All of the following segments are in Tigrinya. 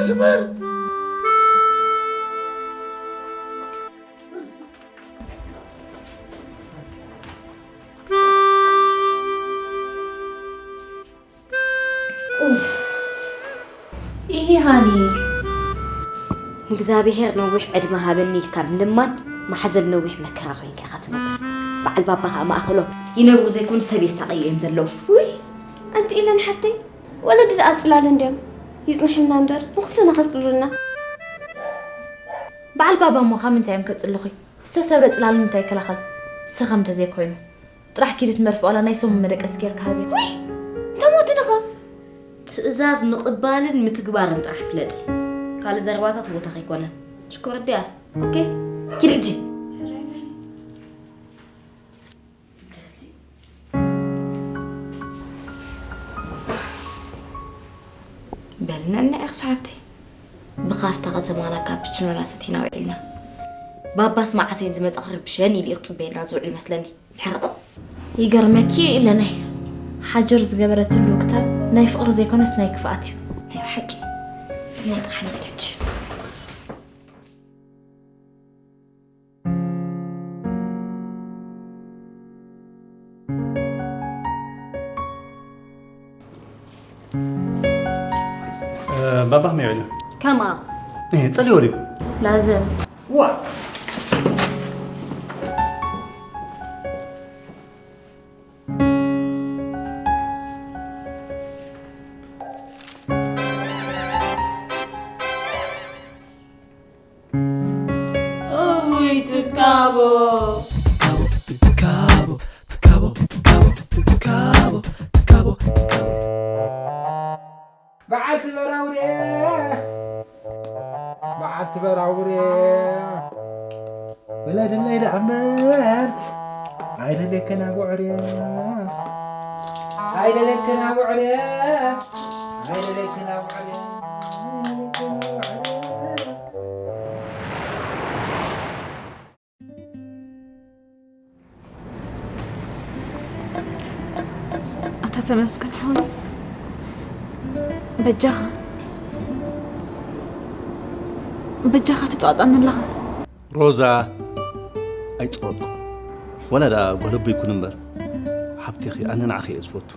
ስመር። ኢሂ ሃኒ፣ ንእግዚኣብሄር ነዊሕ ዕድመ ሃበኒ ኢልካ ምልማን ማሕዘል ነዊሕ መከራ ኮይንካ ኢኻ ትነብር። በዓል ባባ ከዓ ማእኸሎም ይነብሩ ዘይኮኑ ሰብ የሳቐዩ እዮም ዘለዉ። ውይ ኣንቲ ኢለን ሓብተይ፣ ወለዲ ደኣ ፅላል እንድዮም፣ ይፅንሑልና እምበር ንኹልና ከፅልሉልና። በዓል ባባ እሞ ካብ ምንታይ እዮም ከፅልኹይ? ዝተሰብረ ፅላል ንምንታይ ይከላኸል? ስኸም እንተዘይኮይኑ ጥራሕ ኪድ እቲ መርፍእ ዋላ ናይ ሰሙን መደቀሲ ጌርካ ሃብያ። ውይ እንተሞትንኸ? ትእዛዝ ምቕባልን ምትግባርን ጥራሕ ፍለጢ። ካልእ ዘረባታት ቦታኺ ኣይኮነን። ሽኮር ድያ? ኦኬ ኪድ ሕጂ። በል ንዕና ኢኽሱ ሓፍተይ። ብኻፍታ ከተማና ካፕችኖና ሰቲና ውዒልና። ባባስ መዓሰይን ዝመጻ ክርብሸን ኢሉ እዩ ክጽበየልና ዝውዕል መስለኒ። ሕርቕ። ይገርመኪ ኢለናይ ሓጀር ዝገበረትሉ ክታብ ናይ ፍቕሪ ዘይኮነስ ናይ ክፍኣት እዩ። ናይ ብሓቂ ናይ ጥራሕ ንኽተች። ባባኽ ሚዕሉ ከማ ጸልዮ ድዩ? ላዘም ዋ እውይ ትካቦ ትካቦ ትካቦ ትካቦ ትካቦ ትካቦ ትካቦ በዓልቲ በራውርየ በዓልቲ በራውርየ ወለድለይ ደኣ እምበር ኣይደለክን ኣብ ውዕርየ ኣይደለክን ኣብ ውዕርየ ኣይደለክን ኣብ ውዕርየ ኣታ ተመስገን ሓወይ በጃኻ በጃኻ ትጻወጣኒ ኣለኻ። ሮዛ ኣይጸወጥኩ ዋላ ደኣ ጓል ኣቦይ ይኩን እምበር ሓብቴኺ ኣነ ንዓኺ እየ ዝፈቱ።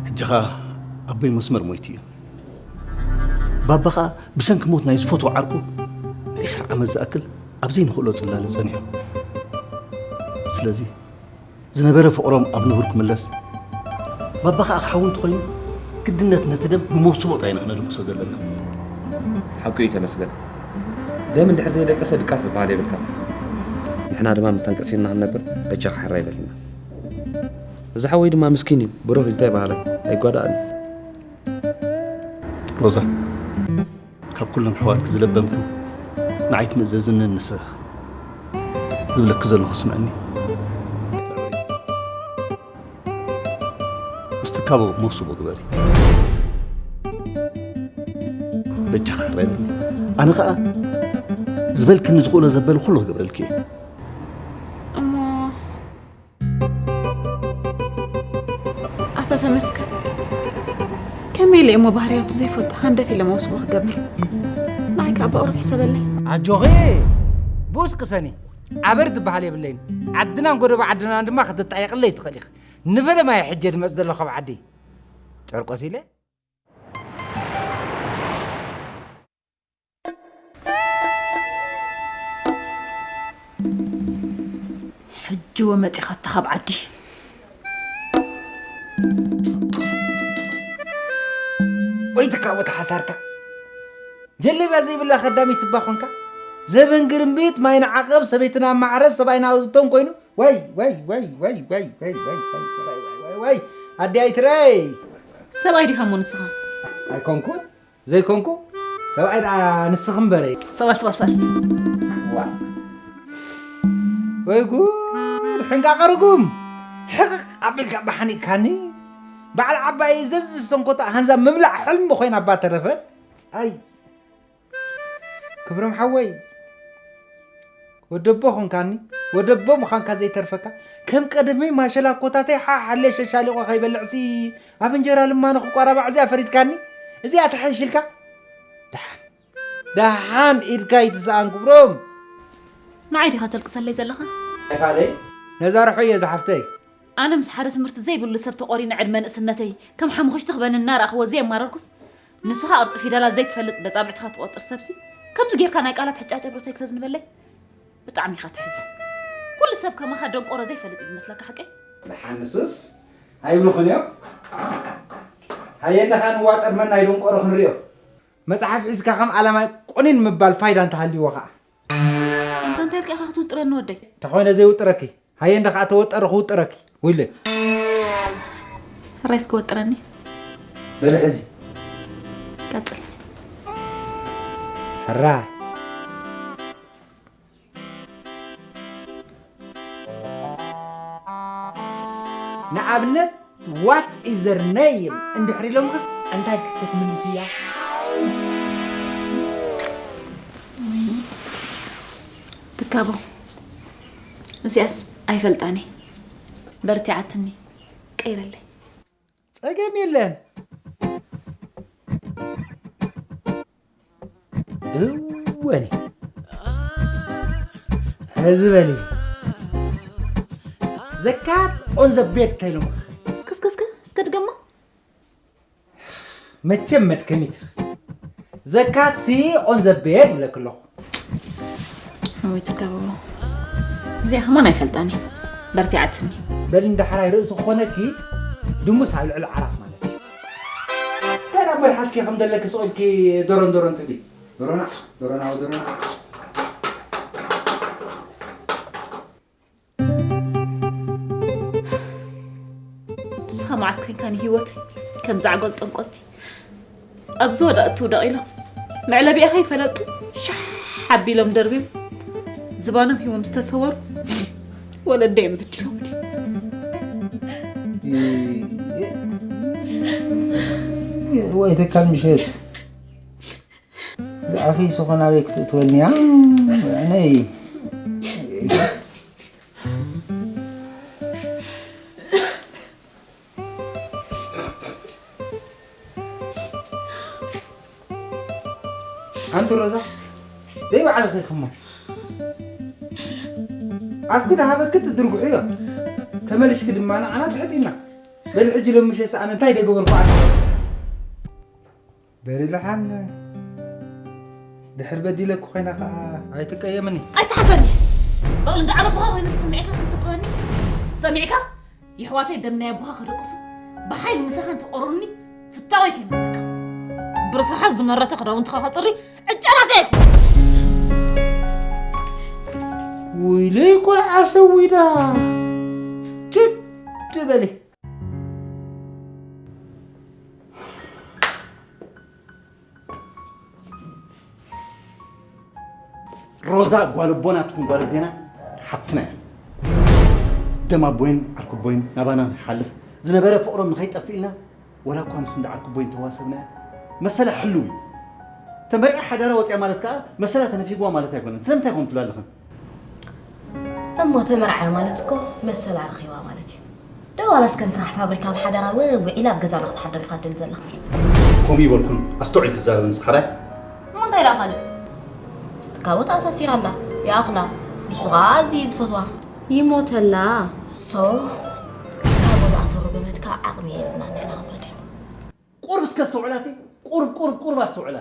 ሕጂ ኸኣ ኣቦይ መስመር ሞይቱ እዩ። ባባ ኸኣ ብሰንኪ ሞት ናይ ዝፈትዎ ዓርኩ ንዒስራ ዓመት ዝኣክል ኣብ ዘይንኽእሎ ጽላለ ጸኒሑ። ስለዚ ዝነበረ ፍቕሮም ኣብ ንቡር ክምለስ፣ ባባ ኸኣ ክሓዊ እንተኾይኑ ግድነት ነቲ ደም ብመውስቦ ጥራይ ኢና ክነደቅሶ ዘለና። ሓቁ እዩ ተመስገን። ደም እንድሕር ዘይደቀሰ ድቃስ ዝበሃል የብልካ። ንሕና ድማ መተንቀሲና ክንነብር በጃኻ ሕራይ በልና። እዚ ሓወይ ድማ ምስኪን እዩ ብሩህ እንታይ በሃላይ ኣይጓዳእን። ሮዛ ካብ ኩለን ኣሕዋትኪ ዝለበምክን ንዓይ ትምእዘዝንን ንስኺ ዝብለኪ ዘለኹ ስምዕኒ። ምስ ትካቦ መውስቦ ግበሪ። በጃኺ ሕራይ በሊ። ኣነ ኸኣ ዝበልክኒ ዝኽእሎ ዘበለ ኩሉ ክገብረልኪ እየ። እሞ ኣታ ተመስገን ከመይ ኢለ እሞ ባህርያቱ ዘይፈልጦ ሃንደፍ ኢለ መውስቦ ክገብር? ንዓይ ከዓ ብቕሩብ ሕሰበለይ። ኣጆኺ ብኡስ ቅሰኒ። ኣበር ዝበሃል የብለይን። ዓድናን ጎደቦ ዓድናን ድማ ክትጣየቕለይ ትኽእል ኢኺ። ንፈለማ እየ ሕጂ ድመፅ ዘለኹ ኣብ ዓዲ ጨርቆስ ኢለ። ሕጂ ወ መጺኻታ ካብ ዓዲ። ወይ ትካቦ ተሓሳርካ ጀለብያ ዘይብላ ከዳሚት እባ ኮንካ። ዘበን ግርምቢጥ ማይ ንዓቐብ ሰበይትና ማዕረስ ሰብኣይና ውቶም ኮይኑ። ወይ ወይ ወይ ወይ ወይ ወይ ወይ ወይ ወይ ወይ ኣዲ ኣይትረይ። ሰብኣይ ዲኻ እሞ ንስኻ? ኣይኮንኩን ዘይኮንኩ ሰብኣይ ደኣ ንስኺ እምበረይ። ሰባ ሰባ ሰባ። ዋ ወይ ጉድ ሕንቃቐ ርጉም። ሕቕቕ ኣቢልካ እባ ሓኒቕካኒ። በዓል ዓባይ ዘዚ ዝሰንኮታ ሃንዛ ምብላዕ ሕልሚ ኮይና እባ ተረፈት። ኣይ ክብሮም ሓወይ ወደቦ ኾንካኒ። ወደቦ ምዃንካ ዘይተርፈካ ከም ቀደመይ ማሸላ ኮታተይ ሓሓለ ሸሻሊቖ ከይበልዕሲ ኣብ እንጀራ ልማኖ ክቋራባዕ እዚኣ ፈሪድካኒ። እዚኣ ትሓይሽ ኢልካ? ደሓን ደሓን ኢድካ ይትስኣን ክብሮም። ንዓይ ዲኻ ተልቅሰለይ ዘለኻ? ኣይፋለይ። ነዛ ርሖ እየ ዝሓፍተይ። ኣነ ምስ ሓደ ትምህርቲ ዘይብሉ ሰብ ተቖሪነ ዕድመ ንእስነተይ ከም ሓሙኽሽቲ ክበኒ እናረኣኽዎ ዘየማረርኩስ፣ ንስኻ ቅርጺ ፊደላት ዘይትፈልጥ በጻብዕትኻ ትቖጽር ሰብሲ ከምዚ ጌርካ ናይ ቃላት ሕጫጨብ ርእሰይ ክተዝንበለይ ብጣዕሚ ኢኻ ትሕዝን። ኩሉ ሰብ ከማኻ ደንቆሮ ዘይፈልጥ እዩ ዝመስለካ ሓቀይ? ደሓን ንሱስ ኣይብሉኽን እዮም። ሃየ እንዳ ኸኣ ንዋጠር መን ናይ ደንቆሮ ክንሪኦ። መጽሓፍ ሒዝካ ከም ኣላማይ ቆኒን ምባል ፋይዳ እንተሃልይዎ ኸኣ። ኣንታ እንታይ ኢልካ ኢኻ ክትውጥረኒ ወደይ? እንተኾይነ ዘይውጥረኪ። ሃየ እንዳ ኸኣ ተወጠሪ ክውጥረኪ። ውለ። ሕራይ እስኪ ወጥረኒ። በሊ ሕዚ። ቀጽል። ሕራይ። ንኣብነት what is your name እንድሕር ኢሎምክስ እንታይ ክስተ ትምልስ እያ? ትካቦ እዚኣስ ኣይፈልጣኒ። በርቲዓትኒ ቀይረለይ። ጸገም የለን። እወኒ። ሕዚ በሊ። ዘካት on the bed እንታይ ኢሎም? እስከ እስከ እስከ እስከ ድገማ። መቸም መድከሚት። ዘካት ሲ on the bed ብለክ ኣለኹ። ወይ ትጋብሮ። እዚኣ ከማን ኣይፈልጣኒ። በርቲዓትኒ። በል እንዳ ሕራይ ርእሲ ክኾነኪ ድሙስ ኣብ ልዕሊ ዓራት ማለት እዩ። እንታይ ናብ መልሓስኪ ከም ዘለኪ ስቕ ኢልኪ ዶሮን ዶሮን ትብሊ? ዶሮና፣ ዶሮና፣ ዶሮና። ንስኻ መዓስ ኮይንካ ንህይወተይ ከም ዛዕጎል ጠንቆልቲ ኣብ ዝወደቐ ትውደቕ ኢሎም መዕለቢኣ ከይፈለጡ ሻሕ ኣቢሎም ደርብዮም ዝባኖም ሂቦም ዝተሰወሩ ወለደዮም በዲሎም ድዮም? ወይ ተካል ምሸት ዝኣፈይ ዝኾን ኣበይ ክትእትወልኒ እያ? ኣነይ ኣንቲ ሮዛ ደይ ባዕልኺ ኢኺሞ ኣብኪ ደሃበኪ ትድርጉሕዮ ተመሊሽኪ ድማ ንዓና ትሕጢና በሊ ሕጂ ሎምሸ ሰኣነ እንታይ ደገበርኩ ኣነ በሊ ደሓን ድሕር በዲለኪ ኮይና ከዓ ኣይትቀየምኒ ኣይትሓዘኒ በቕሊ እንዳ ዓለቦኻ ኮይኑ ትስምዒካስ ክትጥበኒ ሰሚዕካ የሕዋተይ ደም ናይ ኣቦኻ ከደቅሱ ብሓይሊ ምሳኻ እንተቆረሩኒ ፍታወይ ከይመስለካ ብርስሓት ዝመረተ ክዳውንትኻ ከፅሪ ዕጫናት ኣይኮ ውይለይ ቆልዓ ሰዊዳ ችድ በሊ ሮዛ ጓል ኣቦና ትኹን ጓል ኣዴና ሓብትና እያ። ደም ኣቦይን ዓርኩቦይን ናባና ንሓልፍ ዝነበረ ፍቕሮም ንኸይጠፍእ ኢልና ወላ እኳ ምስ እንዳ ዓርኩቦይን ተዋሰብና እያ። መሰላ ሕልው እዩ። ተመሪዓ ሓዳራ ወፂኣ ማለት ከዓ መሰላ ተነፊግዋ ማለት ኣይኮነን። ስለምንታይ ኮን ትብሉ ኣለኽን? እሞ ተመርዓያ ማለት እኮ መሰላ ረኺባ ማለት እዩ። ዶ ዋላስ ከም ስራሕ ፋብሪካ ኣብ ሓዳራ ውዒላ ኣብ ገዛና ክትሓድር ኢኻ ትደሊ ዘለኻ? ከምኡ ይበልኩን ኣስተውዒል ክዛረብ ንስኻ ራይ። እሞ እንታይ ደኣ ካልእ? ምስ ትካቦ ተኣሳሲራ ኣላ። ይኣኽላ። ንሱ ኸኣ ኣዝዩ እዩ ዝፈትዋ። ይሞተላ። ሶ ትካቦ ዝኣሰሮ ገመድ ከዓ ዓቕሚ የብልናን ንሕና ክንፈትሖ። ቁርብ እስከ ኣስተውዕላቲ ቁርብ ቁርብ ቁርብ ኣስተውዕላ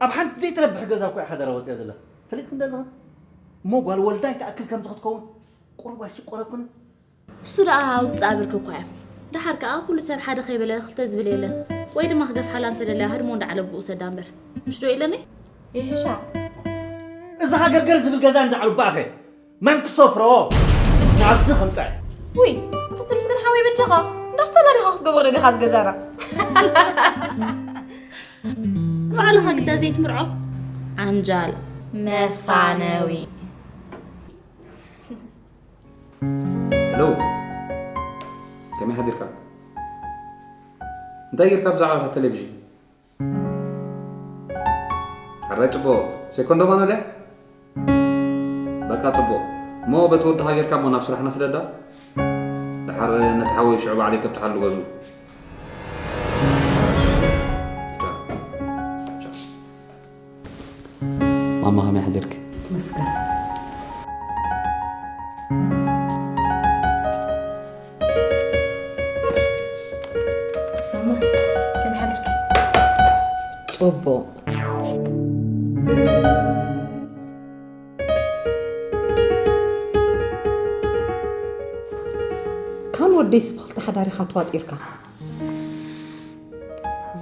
ኣብ ሓንቲ ዘይትረብሕ ገዛ እኮ ሓደራ ወፅያ ዘላ ፈሊጥክ እንደለኻ እሞ ጓል ወልዳይ ትኣክል ከምዚ ክትከውን ቁርብ ኣይስቆረኩን እሱ ደኣ ውፅእ ኣብልክ እኳ እዮም ደሓር ከዓ ኩሉ ሰብ ሓደ ከይበለ ክልተ ዝብል የለን ወይ ድማ ክገፍሓላ እንተደለያ ህድሞ እንዳዓለብኡ ሰዳ እምበር ምሽ ዶ ኢለኒ ይሕሻ እዚ ሃገርገር ዝብል ገዛ እንዳዓልባእኸ መን ክሰፍሮ ናብዚ ከምፀ ውይ ኣቶ ተመስገን ሓወይ በጃኻ እንዳስተላ ዲኻ ክትገብሮ ደሊኻ ዝገዛና ባዕልኻ ግዳ ዘይትምርዖ ዓንጃል መፋነዊ ሄሎ ከመይ ሓዲርካ እንታይ ጌርካ ብዛዕባ ቴሌቪዥን ሕራይ ጽቡቕ ሴኮንዶ ማኖ ድያ በቃ ጽቡቕ እሞ በቲ ወድኻ ጌርካ እሞ ናብ ስራሕና ስደዳ ደሓር ነቲ ሓወይ ሽዑ ባዕለይ ከብጽሓሉ ገዝኡ ማማ ከመይ ሓደርኪ? መስገን። ማማ፣ ከመይ ሓደርኪ? ጽቡቕ። ካን ወደይስ ብኽልተ ሓዳር ኢኻ ተዋጢርካ።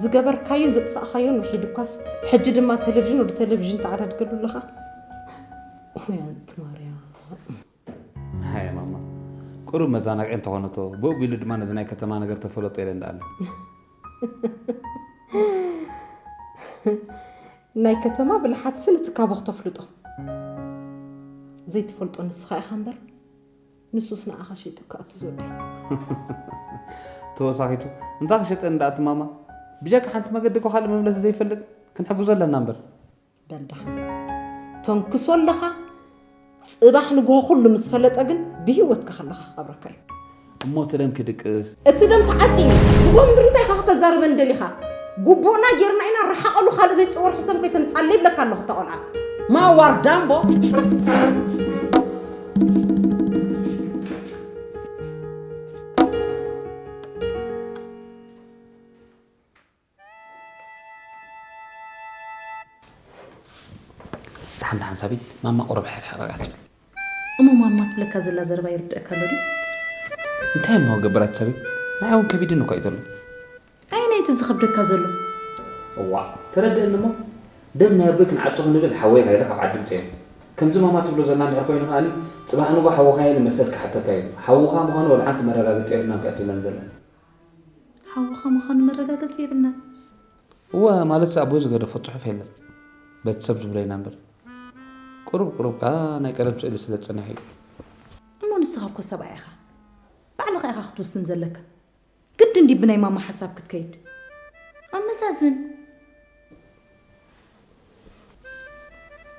ዝገበርካዮን ዘጥፋእካዮን ውሒድ እኳስ፣ ሕጂ ድማ ቴሌቪዥን ወዲ ቴሌቪዥን ተዓዳድገሉ ኣለኻ። ወይ ኣንቲ ማርያም። ሃይ ማማ፣ ቁሩብ መዘናግዒ እንተኾነቶ፣ ብኡ ቢሉ ድማ ነዚ ናይ ከተማ ነገር ተፈለጦ ኢለ እንዳኣለ። ናይ ከተማ ብልሓትሲ ንትካቦ ክተፍልጦ። ዘይትፈልጦ ንስኻ ኢኻ እምበር፣ ንሱስ ንዓኻ ሸይጡካ ኣብቲ ዝወደይ። ተወሳኺቱ፣ እንታይ ክሸጠኒ ደኣ እቲ ማማ? ብጀካ ሓንቲ መገዲ እኮ ካልእ መምለሲ ዘይፈልጥ፣ ክንሕግዞ ኣለና እምበር። በል ደሓን። ተንክሶ ኣለኻ፣ ጽባሕ ንግሆ ኩሉ ምስ ፈለጠ ግን ብህይወትካ ከለኻ ክቐብረካ እዩ። እሞ እቲ ደም ክድቅስ? እቲ ደም ተዓጽዩ፣ ንግሆ ምድሪ እንታይ ኢኻ ክተዛርበኒ ደሊኻ? ጉቦና ጌርና ኢና፣ ርሓቐሉ፣ ካልእ ዘይትጸወር ሕሰም ከይተምጻለይ ይብለካ ኣለኹ እታ ቆልዓ። ማዋር ዳምቦ። ደሓን ደሓን ሳቢት፣ ማማ ቁሩብ ሕርሕር እያ ትብል። እሞ ማማ ትብለካ ዘላ ዘረባ ይርድኣካ ኣሎ ድዩ? እንታይ እሞ ገበራት ሳቢት? ንዓይ እውን ከቢድኒ እኮ እዩ ዘሎ። ኣየናይ እቲ ዝኸብደካ ዘሎ? እዋእ፣ ተረድእኒ እሞ፣ ደም ናይ ኣቦይ ክንዓጹ ክንብል ሓወይ ካይለ ካብ ዓዲ ምጽኤ። ከምዚ ማማ ትብሎ ዘላ እንድሕር ኮይኑ ከኣኒ፣ ጽባሕ ንግሆ ሓወኻየ ንመሰል ክሓተካ እዩ። ሓውኻ ምዃኑ ወላ ሓንቲ መረጋገጺ የብልናን ከኣ ትብለኒ ዘላ። ሓውኻ ምዃኑ መረጋገጺ የብልናን? እወ፣ ማለትሲ ኣቦይ ዝገደፎ ጽሑፍ የለን። በቲ ሰብ ዝብሎ ኢና እምበር። ቁሩብ ቁሩብ ከኣ ናይ ቀደም ስእሊ ስለ ዝጸንሐ እዩ። እሞ ንስኻ እኮ ሰብኣይ ኢኻ። ባዕልኻ ኢኻ ክትውስን ዘለካ። ግድን ድዩ ብናይ ማማ ሓሳብ ክትከይድ? ኣመዛዝን።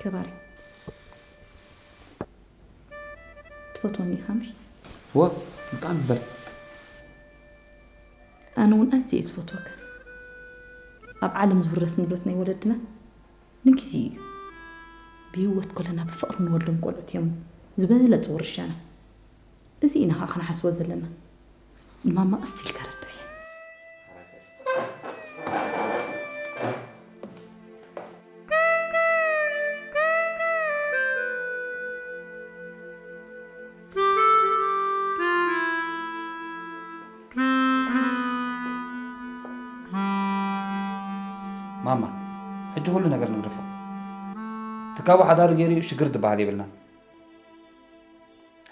ከባሪ። ትፈትወኒ ኢኻ ምሽ? እወ፣ ብጣዕሚ እምበር። ኣነ እውን ኣዝየ እየ ዝፈትወካ። ኣብ ዓለም ዝውረስ ንብረት ናይ ወለድና ንግዜኡ እዩ። ብህይወት ከለና ብፍቕሪ ንወልዶም ቆልዑት እዮም ዝበለጸ ውርሻና። እዚ ኢና ኸዓ ክንሓስቦ ዘለና። ንማማ ቀስ ኢልካ ረድኣያ። ማማ፣ ሕጂ ኩሉ ነገር ንግደፎ። ትካቦ ሓዳሩ ገይሩ እዩ፣ ሽግር ዝበሃል የብልናን።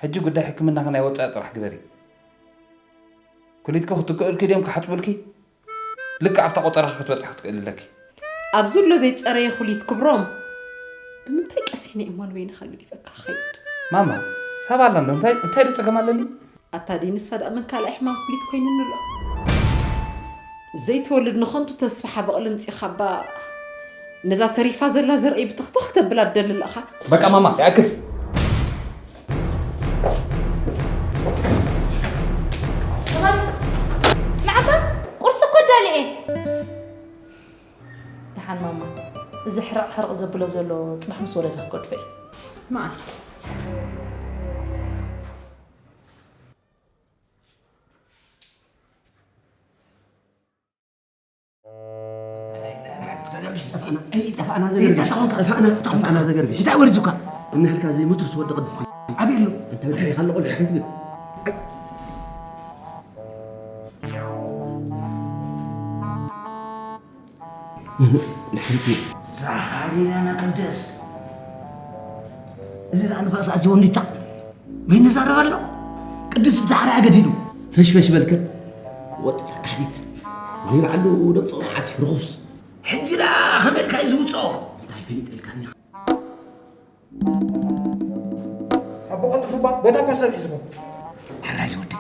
ሕጂ ጉዳይ ሕክምናኺ ናይ ወጻኢ ጥራሕ ግበሪ። ኩሊትኪ ክትክእልኪ ድዮም ክሓጽቡልኪ? ልክዕ ኣብታ ቆጸራኺ ክትበጽሒ ክትክእሊ ኣለኪ። ኣብ ዘሎ ዘይጸረየ ኩሊት ክብሮም፣ ብምንታይ ቀሲነ እሞ ንበይንኻ ገዲፈካ ክኸይድ? ማማ፣ ሳባ ኣላ እንዶ፣ እንታይ፣ እንታይ ዶ ጸገም ኣለኒ? ኣታ ደይ ንሳ ደኣ መን ካልኣይ ሕማም ኩሊት ኮይኑኒ ኣሎ? ዘይትወልድ ንኸንቱ ተስፋ ሓበቕ ለምጺኻ እባ ነዛ ተሪፋ ዘላ ዘርእይ ብትኽትኽ ክተብላ ትደሊ ኣለኻ። በቃ ማማ፣ ይኣክል። ንዓኻ ቁርሲ እኮ ኣዳልየ። ደሓን ማማ፣ እዚ ሕርቕ ሕርቕ ዘብሎ ዘሎ ጽባሕ ምስ ወለደ ክገድፎ እዩ። መዓስ? ዘገርግሽ ጠፋእና። ኣይ፣ ጠፋእና ዘገርግሽ። እንታይ ተኾንካ? ጠፋእና፣ ጠፋእና ዘገርግሽ። እንታይ ወሪዱካ? እናሃልካ እዚ ሙትርስ ወዲ ቅድስቲ። ኣበይ ኣሎ? እንታይ ድሕሪኻ ኣሎ ቆልዑ ከይትብል። ኣይ። ድሕሪት። ዛሃሪና ቅድስት። እዚ ደኣ ንፋስ ኣትይዎ እንዲታ። በይኑ ይዛረብ ኣሎ። ቅድስቲ ዛሕራ ኣገዲዱ። ፈሽፈሽ በልከ። ወዲ ተካሊት። ዘይበዓሉ ደምፅኦ መዓት እዩ፣ ርኹስ። ሕጂ ደኣ ከመይ ኢልካ እዩ ዝውፅኦ? እንታይ ፈሊጠልካኒ? ኣቦ ቀልጥፉባ፣ ቦታ እኳ ሰብ ሒዝቦ። ኣራሽ ወዲ፣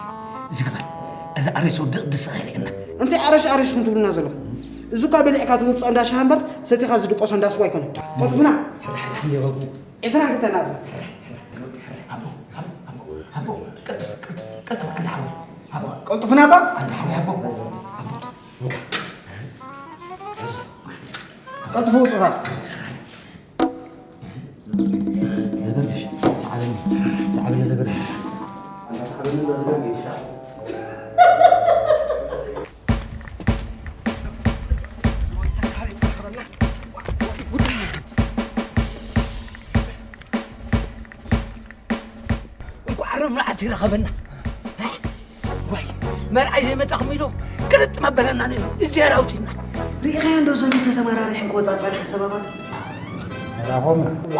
እዚ ግበር። እዚ ኣራሽ ወዲ ቅድስቲ ከይርእየና። እንታይ ኣራሽ ኣራሽ ክትብሉና ዘለኹም? እዚ እኳ በሊዕካ ትውፅኦ እንዳ ሻሃ እምበር፣ ሰቲኻ ዝድቀሶ እንዳ ስዋ ኣይኮነን። ቀልጥፉና። ሕራ፣ ሕራ፣ ሕራ፣ ሕራ። ዒስራ እንተተናብዛ። ኣቦ፣ ኣቦ፣ ኣቦ፣ ኣቦ፣ ቀልጥፍ፣ ቀልጥፍ፣ ቀልጥፍ፣ ዓንዲ ሓወይ፣ ኣቦ። ቀልጥፉና ኣባ። ዓንዲ ሓወይ፣ ኣቦ፣ ኣቦ፣ እንካ። ቀልጥፉ ውፁኻ። ምልዓት ይረኸበና። ወይ መርዓይ ዘይመጻኹም ኢሉ ቅርጥ መበለና ነይሩ። እግዚኣብሔር ኣውጺና። ርኢኻዮ እንዶ ዘሎ ተተመራሪሐን ክወጻ ዝጸንሐ ሰበባት? መራኾም። ዋ።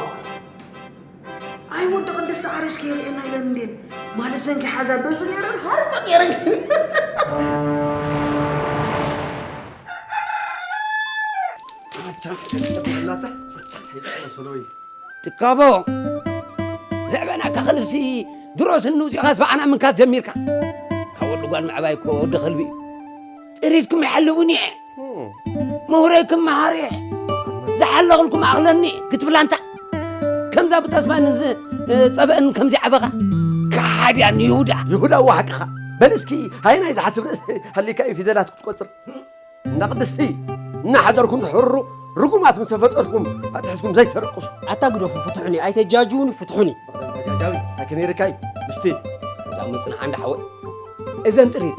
ኣይ ወዲ ቅድስቲ ዓርስ ከይርእየና ኢለን እንዴን። ማለት ዘንኪ ሓዛ በዚ ነይረን ሃርባ ነይረን። ትካቦ፣ ዘዕበናካ ክልብሲ ድሮ ስኒ ውፂኻስ ብኣና ምንካስ ጀሚርካ። ካብ ወዲ ጓል ምዕባይ እኮ ወዲ ከልቢ እዩ። ጥሪትኩም ይሓልውን እየ። ምሁረይኩም መሃሪ እየ። ዝሓለኹልኩም ኣኽለኒ ክትብላ እንታ። ከምዛ ብተስፋን ዝ-፣ ጸበእን ከምዚ ዓበኻ። ከሓድያን ይሁዳ። ይሁዳ እዋ ሓቅኻ። በል እስኪ ሃይናይ ዝሓስብ ርእሲ ሃሊካ እዩ ፊደላት ክትቆጽር። እንዳ ቅድስቲ እናሓደርኩም ትሕርሩ ርጉማት ምስ ተፈጠርኩም ኣትሒዝኩም ዘይተረቅሱ። ኣታ ግደፉ፣ ፍትሑኒ፣ ኣይተጃጅውኒ፣ ፍትሑኒ። ተጃጃዊ፣ እንታይ ከነይርካ እዩ? ምስቲ እዛ መጽናዓ እንዳ ሓወይ። እዘን ጥሪት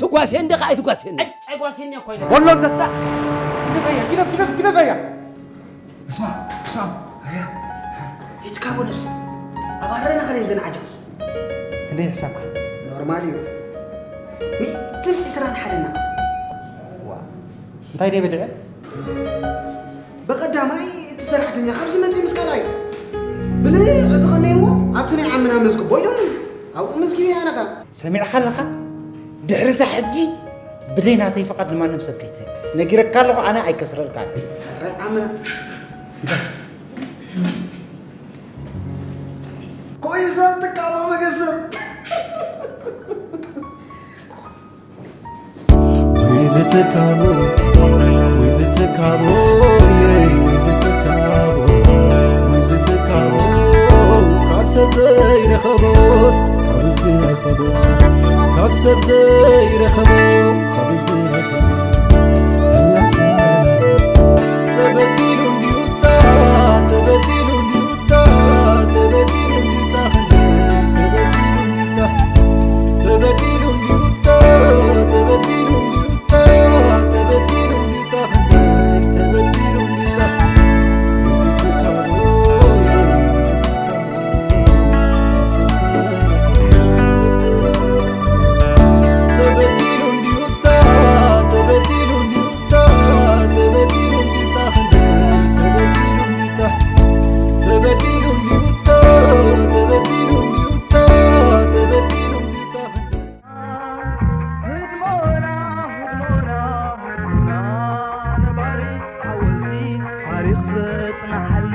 ትጓስየን ዲኻ ኣይትጓስየን? ኣይ፣ ኣይጓስየን እኮ ኢለ። ቦሎ እንተታ ግደፈያ፣ ግደፍ፣ ግደፍ፣ ግደፈያ። እስማ፣ እስማ፣ ኣያ። ይትካቦ ነብሲ። ኣብ ኣረና ከለይ ዘን ዓጀብስ። ክንደይ ሕሳብካ? ኖርማል እዩ። ሚእትን ዕስራን ሓደ ናቕፍ። ዋ። እንታይ ደይ በሊዐ? ብቐዳማይ እቲ ሰራሕተኛ ካብዚ መጺኡ ምስ ካልኣዩ። ብልዕ ዝቐነይዎ ኣብቲ ናይ ዓምና መዝግቦ ኢሎምኒ። ኣብኡ መዝጊበ ኣነ ኸኣ። ሰሚዕኻ ኣለኻ? ድሕሪ እዛ ሕጂ ብለይ ናተይ ፍቓድ ንማንም ሰብ ከይትህብ። ነጊረካ ኣለኹ፣ ኣነ ኣይከስረልካን። ረ ዓምና። ኮይሳ ትቃወ መገሰብ። ወይ ዝትካቦ፣ ወይ ዝትካቦ፣ የይ፣ ወይ ዝትካቦ፣ ወይ ዝትካቦ፣ ካብ ሰብ ዘይረኸቦስ ካብ እዝጊ ረኸቦ፣ ካብ ሰብ ዘይረኸቦ ካብ እዝጊ ረኸቦ። ተበዲሉ እንዲዩታ፣ ተበዲሉ እንዲዩታ፣ ተበዲሉ እንዲዩታ፣ ክንደይ ተበዲሉ እንዲዩታ፣ ተበዲሉ እንዲዩታ፣ ተበዲሉ እንዲዩታ፣ ተበዲሉ እንዲዩታ፣ ክንደይ ተበዲሉ እንዲዩታ። ህድሞና፣ ህድሞና፣ ህድሞና፣ ነባሪ ሓወልቲ ታሪኽ ዘጽንሓልና።